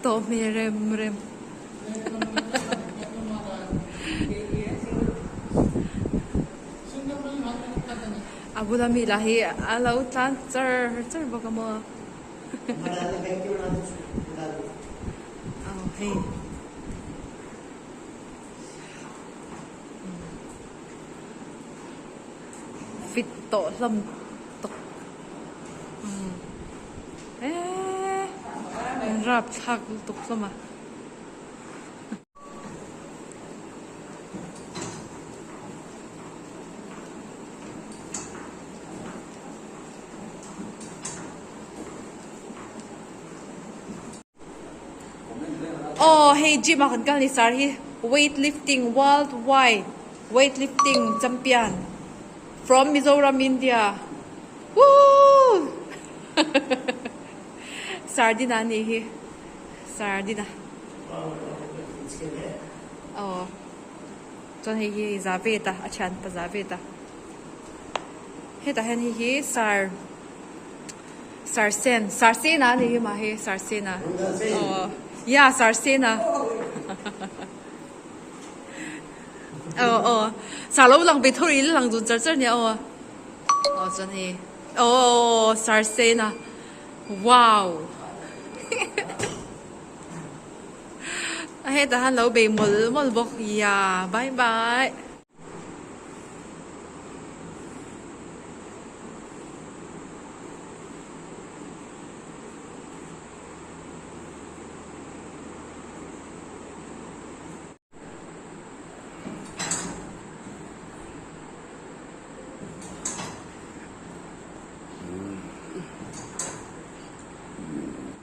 tawh hmel rem rem. A bula mi lah hi a lo tlan char char bawk a maw. Aw hei. Fit tawh hlawm tawk eee an rapthlak lutuk hlawm a. Aw hei gym ah kan kal ni sar hi weight lifting world wide weight lifting champion from Mizoram India woo sardina a nih hi sardina aw chuan hei hi Zaveta a thianpa Zaveta hetah hian hei hi sar. Sarsen Sarsena a ni hi mah hi Sarsena aw ya Sarsena aw aw sar lo lang ve thawr i lang dun char char nia aw aw chuan hei aw Sarsena wow hetah hian lo bei mawlh mawlh bawk ya bye bye.